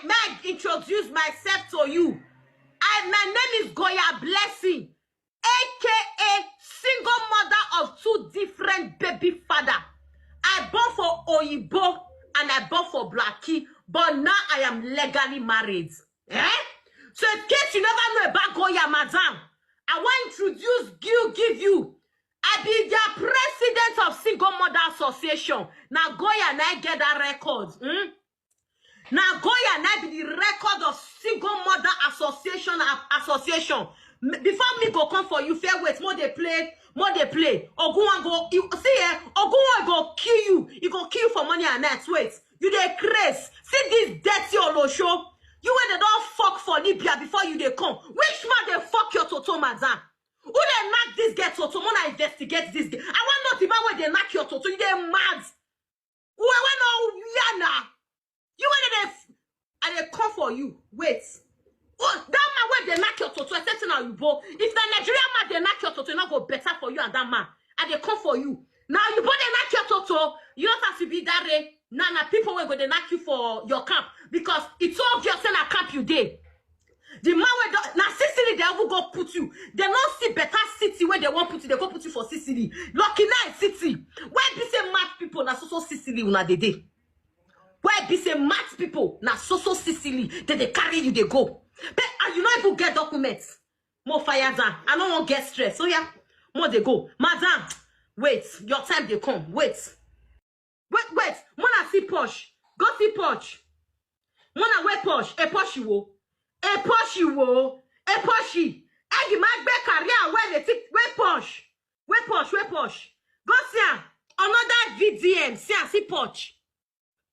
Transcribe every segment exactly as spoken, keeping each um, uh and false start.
May I introduce myself to you? I, my name is Goya Blessing, A K A single mother of two different baby father. I born for Oyibo and I born for Blackie, but now I am legally married. Eh? So in case you never know about Goya, madam, I wan introduce you, give you. I be their president of Single Mother Association. Na Goya na I get that record. Hmm? Na Goya na I be the record of Single Mother Association, a-, association. M-, before me go come for you, fair wait, mo dey play, mo dey play. Ogunwan go, you see, eh, Ogunwan go kill you. He go kill you for morning and night. Wait, you dey craze. See this dirty olosho. You wey dey don fuck for Libya before you dey come. Which man dey fuck your toto, madam? Who dey knack this girl toto? Wanna investigate this girl. I wan know the man wey dey knack your toto. You dey mad? Who wey no wear na? You wey dey f-, I dey come for you. Wait. Oh, that man wey dey knack your toto, except na Oyibo. If na Nigerian man dey knack your toto, e no go better for you and that man. I dey come for you. Na Oyibo dey knack your toto. You know as you be that way. Na, na people wey go dey knack you for your camp because it's so obvious say na camp you dey. The man wey don, na Sicily they even go put you. They no see better city where they wan put you. They go put you for Sicily. Lucky night city. Why be say mad people na so so Sicily una dey dey? Why be say mad people na so so Sicily they dey carry you dey go? But, and you no even get documents. Mo fire down. I no wan get stress. So yeah, mo dey go. Madam, wait. Your time dey come. Wait. Wait, wait. Mona see Posh. Go see Posh. Mona wey Posh. E Posh wo. E Posh wo. E Posh. Egi ma gbe career wey dey think wey Posh. Wey Posh, wey Posh. Go see am. Another V D M. See am, see Posh.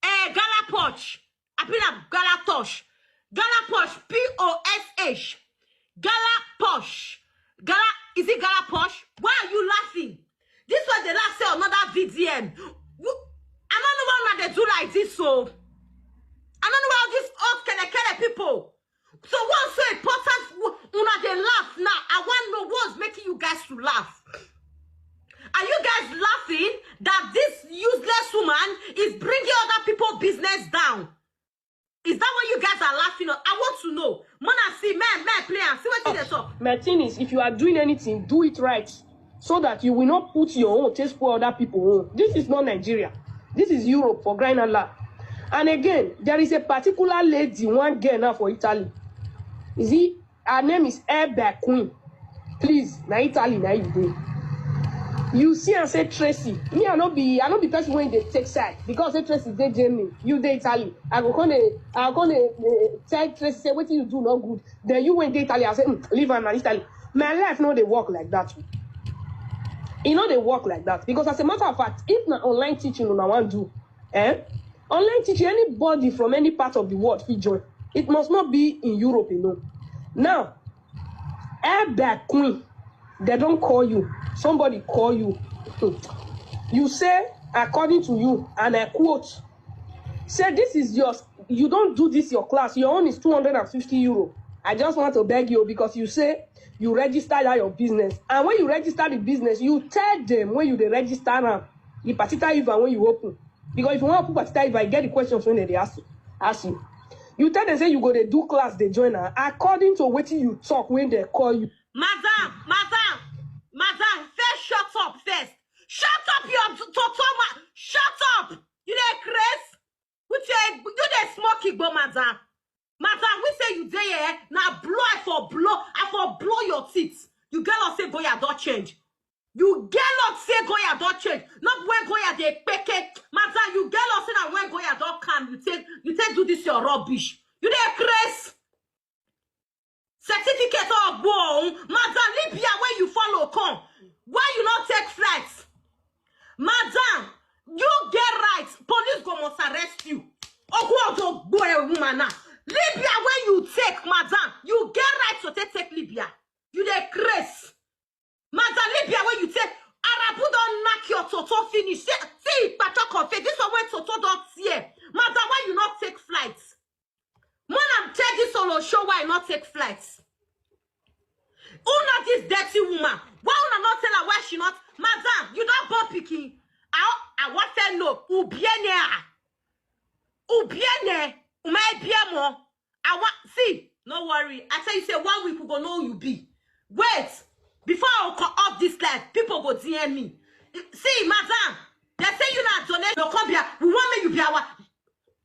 Eh, Gala Posh. Abi na Gala Tosh. Gala Posh. P O S H. Gala Posh. Gala, is it Gala Posh? Why are you laughing? This one dey laugh say another V D M. Who, I no know why una dey do like this o. I no know why all these old kele kele people. So what's so important? Wh-, una dey laugh now. I wan know what's making you guys to laugh. Are you guys laughing that this useless woman is bringing other people business down? Is that what you guys are laughing at? I want to know. Mona see, man, man, play and see what they talk. My thing is, if you are doing anything, do it right, so that you will not put your own take spoil other people own. This is not Nigeria. This is Europe, for crying out loud. And again, there is a particular lady, one girl now for Italy. Is it, her name is Air Bear Queen. Please, na Italy na you dey. You see and say Tracy. Me, I no be, I no be person wey dey take side because say Tracy dey Germany, you dey Italy. I go come dey, I go come dey, eh, tell Tracy say wetin you do no good. Then you wey dey Italy, I say, "Mm, leave am na Italy." My life no dey work like that. E no dey work like that because, as a matter of fact, if na online teaching una wan do, eh, online teaching, anybody from any part of the world fit join. It must not be in Europe alone. Now, Elder Queen, they don't call you. Somebody call you. You say, according to you, and I quote, say, "This is your, you don't do this your class. Your own is two hundred and fifty euro. I just want to beg you because you say you register that your business. And when you register the business, you tell them when you dey register am, the particular event when you open." Because if you wan put particular event, you get the questions wey dem dey ask you, ask you. You tell them say you go dey do class, dey join am. According to wetin you talk when they call you. Madam, madam, madam, first shut up first. Shut up your t-, toto ma-, shut up. You dey craze? With your, you dey smoke igbo, madam. Madam, we say you dey here, na blow I for blow, I for blow your teeth. You get luck say Goya don change. You get luck say Goya don change. Not when Goya dey peke. Madam, you get luck say na when Goya don come, you take, you take do this your rubbish. You dey craze. Certificate of bohun. Madam, Libya where you follow come. Why you not take flight? Madam, you get right. Police go must arrest you. Ogun ojo gbo e woman now. Libya where you take, madam, you get right to take, take Libya. You dey craze. Madam, Libya where you take, Arabu don knock your toto finish. See, see, Patok of face. This one wey toto don tear. Madam, why you not take flight? Mona tell this solo show why not take flight. Who not this dirty woman? Why una not tell her why she not? Madam, you don born pikin. I, I want to know. Ubiene. Ubiene. Uma appear more. I want see. No worry. I tell you, say one week we go know who you be. Wait. Before I come off this live, people go D M me. See, madam, they say you not donate your come here. We want me you be our.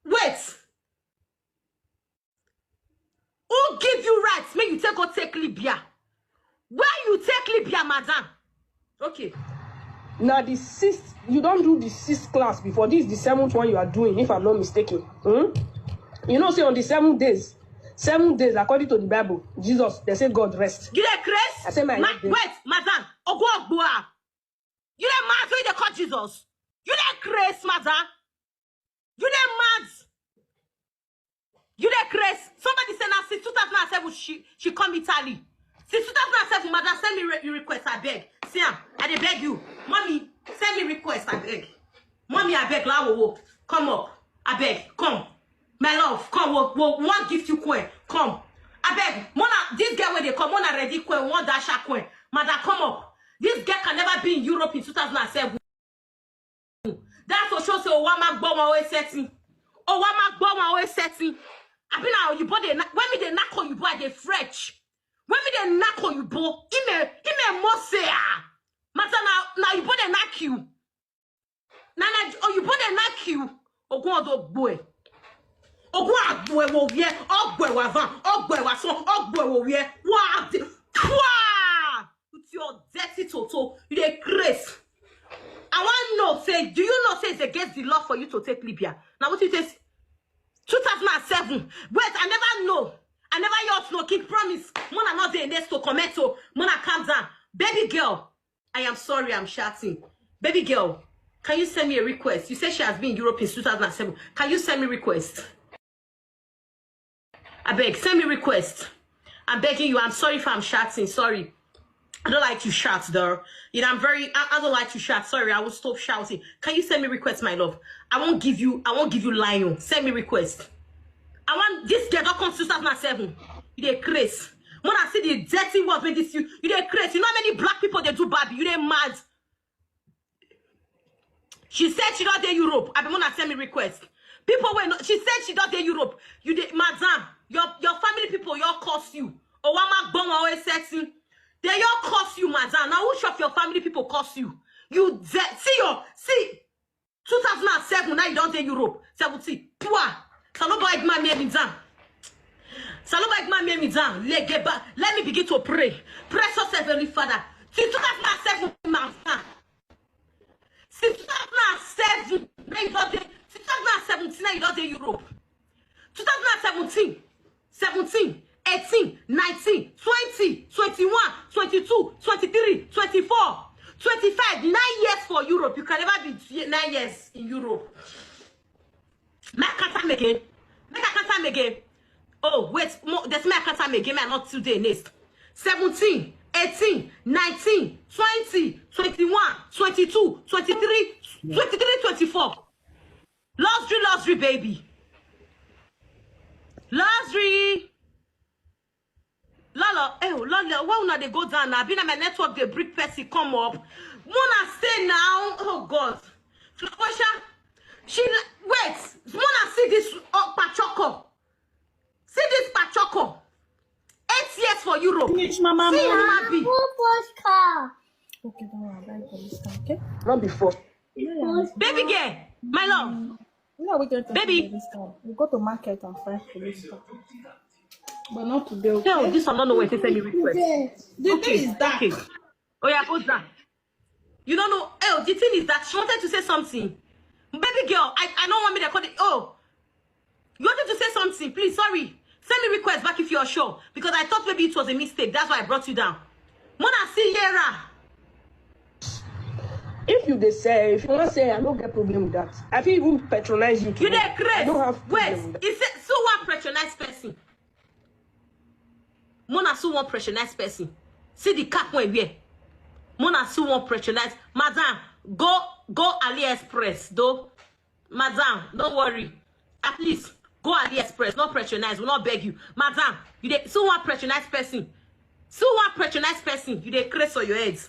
Wait. Who give you rights? Make you take go take Libya. Where you take Libya, madam? Okay. Now the sixth, you don't do the sixth class before. This is the seventh one you are doing, if I'm not mistaken. Hmm? You know, say on the seven days, seven days, according to the Bible, Jesus, they say God rest. You dey craze? I say my Ma- head dey- Wait, madam. Ogo Ogbua. You dey mad? So you dey call Jesus? You dey craze, madam? You dey mad? You dey craze? Somebody say now since two thousand and seven she she come Italy. Since two thousand and seven, madam, send me re- request, I beg. See am, I dey beg you, mommy, send me request, I beg. Mommy, I beg, lawowo, come up, I beg, come. My love, come, we we wan gift you coin, come. I beg, Mona, this girl wey dey come, Mona ready coin, one dash her coin. Madam, come up. This girl can never be in Europe in two thousand and seven. That to show say Owama gbọ́ wọn ó setting. Owama gbọ́ wọn ó setting. Abi na oyibo dey knack. When me dey knack oyibo, I dey French. When me dey knack oyibo, ime ime mo say ah. Madam, na na oyibo dey knack you. Na na oyibo dey knack you. Ogun odo gbo e. Ogun agbo e wo wie. Ogbo e wa van. Ogbo e wa son. Ogbo e wo wie. Wa de. Pwa! With your dirty toto, you dey craze. I wan know say, do you know say it's against the law for you to take Libya? Now what you take? Two thousand and seven. Wait, I never know. I never hear of no King Promise. Mona not dey next to comment. So Mona, calm down, baby girl. I am sorry, I'm shouting. Baby girl, can you send me a request? You say she has been in Europe since two thousand and seven. Can you send me request? I beg, send me request. I'm begging you. I'm sorry if I'm shouting. Sorry. I don't like to shout, though. You know, I'm very, I, I don't like to shout. Sorry, I will stop shouting. Can you send me request, my love? I won't give you, I won't give you lion. Send me request. I want this girl that comes two thousand and seven. You dey craze. When I see the dirty words with this, you, you dey craze. You know how many black people they do Barbie? You dey mad. She said she don't dey Europe. I be Mona send me request. People wey no, she said she don't dey Europe. You dey, madam, your your family people, your curse you. Owama gbọ́ wọn ó setting. They your curse you, madam. Now which of your family people curse you? You de- see your see two thousand and seven, now you don't dey Europe. Seventeen. Pua. Saloba Edma me me down. Saloba Edma me me down. Legeba. Let me begin to pray. Precious Heavenly Father. Since two thousand and seven, madam. Since two thousand and seven, now you don't dey. Since two thousand and seventeen, now you don't dey Europe. Two thousand and seventeen, seventeen, eighteen, nineteen, twenty, twenty-one, twenty-two, twenty-three, twenty-four, twenty-five, nine years for Europe. You can never be nine years in Europe. Make I count am again. Make I count am again. Oh, wait, mo, there's make I count am again. I'm not today next. seventeen, eighteen, nineteen, twenty, twenty-one, twenty-two, twenty-three, twenty-three, twenty-four. Luxury, luxury, baby. Luxury. Lolo, eh, Lolo, why una dey go down now? Be na my network dey bring person come up. Mona stay now. Oh God. Flawasha, she wait. Mona see this uh, pachoko. See this pachoko. Eight years for Europe. Finish, Mama. See Mama. human being. Who first car? Okay, don't worry, I'll buy police car, okay? Not before. Yeah, yeah. Baby girl, my love. Where are we going to Baby. Find this car? We go to market and find police car. But not today, okay? Yo, this one don't know where to send me request. The thing is that. Okay. Oh yeah, go down. You don't know. Oh, the thing is that she wanted to say something. Baby girl, I, I don't want me to call it. Oh, you wanted to say something. Please, sorry. Send me request back if you're sure. Because I thought maybe it was a mistake. That's why I brought you down. Mona see Yera. If you dey say, if you want say, I don't get problem with that. I feel even patronize you. You Today. dey craze. I don't have problem Wait, with that. He said, so one patronize person. Mona so one patronize person. See the cap when wear. Mona so one patronize. Madam, go go AliExpress though. Madam, don't worry. At least go AliExpress. Not patronize. We'll not beg you. Madam, you dey so one patronize person. So one patronize person. You dey craze for your head.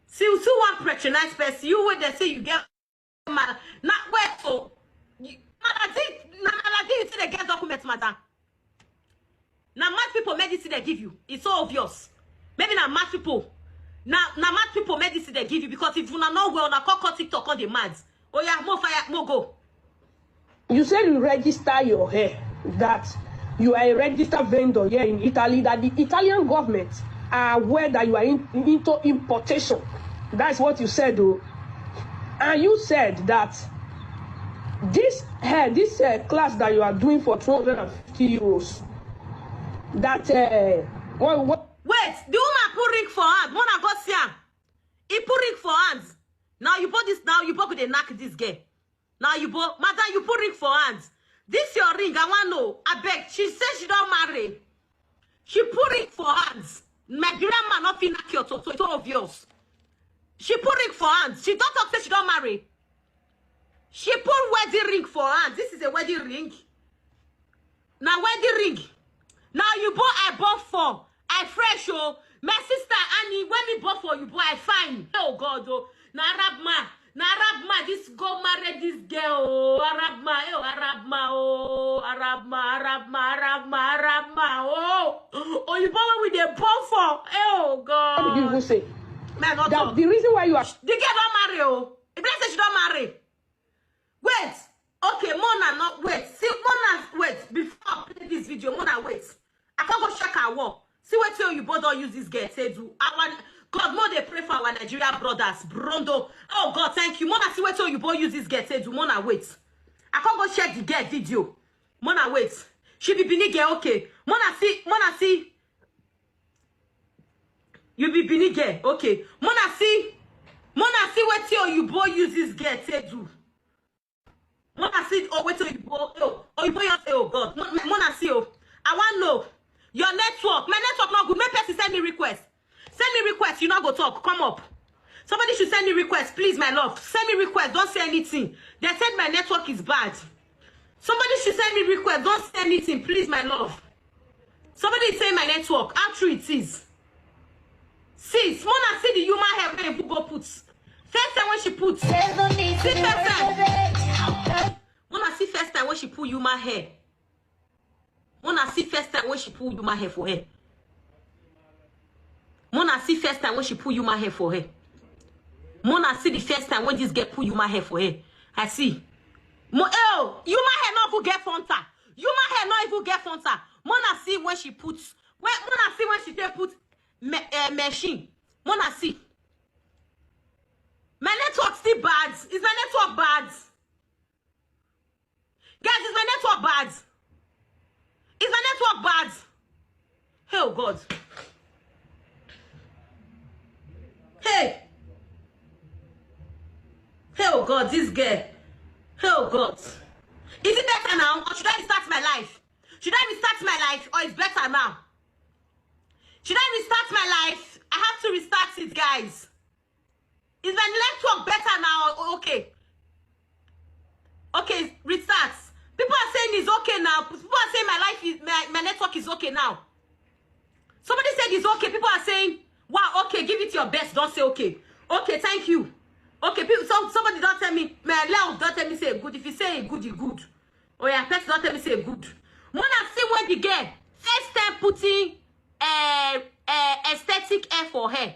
See, so one patronize person. You wait there say you get mad. Not wait so. You, mad, I think Na Aladdin you take dey get document, madam. Na mad people make this thing dey give you. It's so obvious. Maybe na mad people. Na na mad people make this thing dey give you, because if una no well, una come cut TikTok on the mad. Oh yeah, more fire, more go. You said you register your hair, that you are a registered vendor here in Italy, that the Italian government are aware that you are in, into importation. That's what you said, though. And you said that this hair, this uh, class that you are doing for two hundred fifty euros, that uh, what, what Wait, the woman put ring for hand. Mona go see am. He put ring for hand. Now you put this. Now you put dey knock this girl. Now you put, madam, you put ring for hand. This your ring. I want know. I beg. She said she don't marry. She put ring for hand. Nigerian man not fit knock your toto. It's so obvious. She put ring for hand. She don't talk say she don't marry. She put wedding ring for hand. This is a wedding ring. Na wedding ring. Na oyibo I bought for. I fresh o. My sister Annie, when me bought for oyibo, I fine. Oh God o. Na Arab man. Na Arab man. This go marry this girl o. Arab man. Eh, oh, Arab man o. Arab man. Arab man. Arab man. Arab man o. Oyibo when we dey bought for. Eh, oh God. What did you even say? Man, not That talk. The reason why you are The girl don't marry o. If they say she don't marry. Wait. Okay, Mona, not wait. See, Mona, wait. Before I play this video, Mona, wait. I can't go check her work. See what you both don't use this girl say do. Our God, more they pray for our Nigeria brothers. Brondo. Oh God, thank you. Mona, see what you both use this girl say do. Mona, wait. I can't go check the girl video. Mona, wait. She be Benin girl, okay. Mona, see, Mona, see. You be Benin girl, okay. Mona, see. Mona, see what you both use this girl say do. Mona see, oh, wait till you go. Oh, oh, you both say, oh God. Mo- Mona see, oh. I want know. Your network. My network not good. Make person send me request. Send me request. You not go talk. Come up. Somebody should send me request, please, my love. Send me request. Don't say anything. They said my network is bad. Somebody should send me request. Don't say anything, please, my love. Somebody say my network. How true it is. Sis, Mona see the human hair when people go put. First time when she put. See first time. Mona see first time when she pull human hair. Mona see first time when she pull human hair for her. Mona see first time when she pull human hair for her. Mona see the first time when this girl pull human hair for her. I see. Mo oh, human hair not even get frontal. Human hair not even get frontal. Mona see when she put. When Mona see when she take put me, uh, machine. Mona see. My network still bad. Is my network bad? Guys, is my network bad? Is my network bad? Hey, oh God. Hey. Hey, oh God, this girl. Hey, oh God. Is it better now? Or should I restart my life? Should I restart my life? Or it's better now? Should I restart my life? I have to restart it, guys. Is my network better now? O- Okay. Okay, restart. People are saying it's okay now. People are saying my life is my, my network is okay now. Somebody said it's okay. People are saying, wow, okay, give it your best. Don't say okay. Okay, thank you. Okay, people, some, somebody don't tell me, my love don't tell me say good. If you say good, you good. Oh yeah, person don't tell me say good. Mona see when the girl first time putting uh, uh, aesthetic hair for her.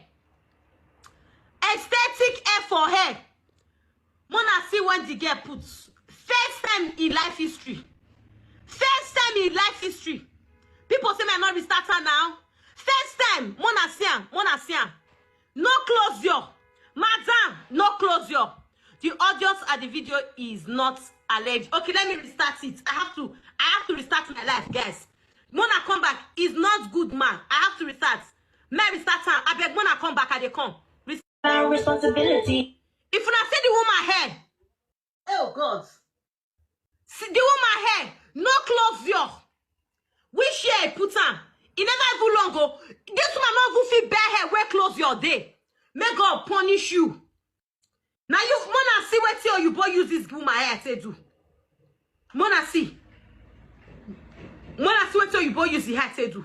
Aesthetic hair for her. Mona see when the girl puts first time in life history. First time in life history. People say, man, not restart her now. First time, Mona see am, Mona see am. No close your madam, no close your. The audience at the video is not alleged. Okay, let me restart it. I have to, I have to restart my life, guys. Mona come back. Is not good, man. I have to restart. May I restart am? I beg Mona come back. I dey come. Restart. Our responsibility. If una see the woman hair, oh God, see the woman hair, no close your. Which year I put am? E never even long o. This woman no even fit bear hair wey close your day. May God punish you. Now you Mona see wetin oyibo use this woman hair take do. Mona see. Mona see wetin oyibo use the hair take do.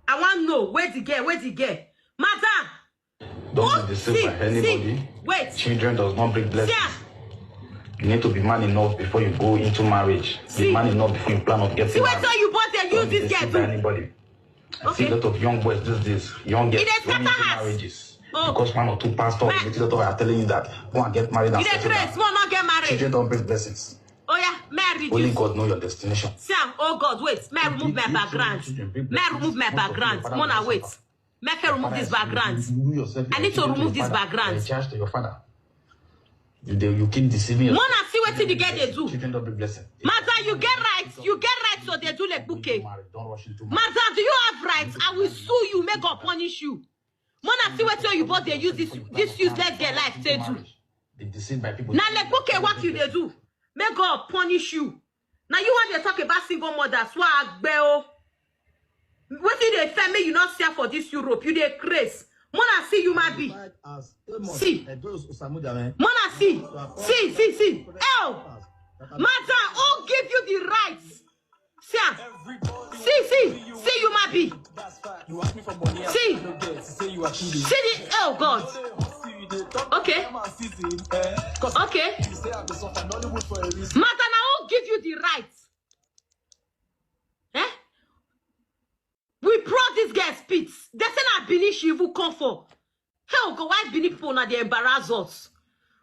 I wan know where the girl, where the girl. Madam, Don't oh, be deceived see, by anybody. See, wait. Children does not bring blessings. Yeah. You need to be man enough before you go into marriage. Be man enough before you plan on getting married. See wetin you both dey use this girl do. Anybody. I see a lot of young boys these days, young girls, going into marriages. Oh. Because one or two pastors, little doctor are telling you that go and get married and settle down. You dey craze, small no get married. Children don't bring blessings. Oh yeah, marriage. Only God know your destination. See am, oh God, wait, may I remove my background. May I remove my background. Mona, wait. Make I remove this background. I need to remove this background. Charge to your father. You, dey, you keep deceiving yourself. Mona, see wetin the girl dey do. Children don't bring blessing. Madam, you get right. You get right to dey do like bouquet. Don't rush into marriage. Madam, do you have rights? I will sue you. May God punish you. Mona, see wetin you both dey use this this useless girl life take do. Be deceived by people. Na like bouquet work you dey do. May God punish you. Now you want to talk about single mothers. Wa agbe o. Wetin dey fair make you not sell for this Europe? You dey craze. Mona, see you might be. See. Mona, see. See, see, see. Oh, madam, who give you the rights? See am. See, see, see you might be. See. See the, oh God. Okay. Okay. Madam, na who give you the right? Eh? We brought this girl spit. They say na Benin she even come for. Hell, go why Benin people na dey embarrass us.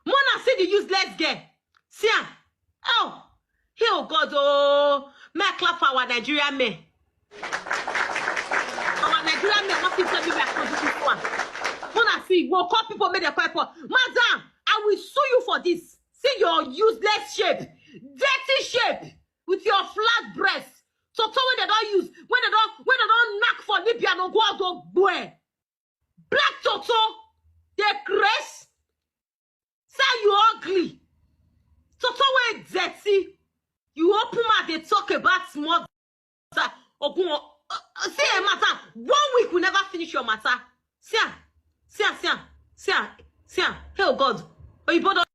Mona, see the useless girl. See am. Oh, hell God, oh, may I clap for our Nigerian men. Our Nigerian men, what fit tell me where I come do this one? Mona, see, we'll call people, make them call people. Madam, I will sue you for this. See your useless shape, dirty shape, with your flat breast. Toto when they don't use, when they don't, when they don't knock for Libya, no go out, don't go. Black Toto, they craze. Say you ugly. Toto when dirty. You open mouth, they talk about small. Ogun, uh, uh, see a matter. One week we never finish your matter. See am, see am, see am, see am, see am. Hey, oh God. Oyibo don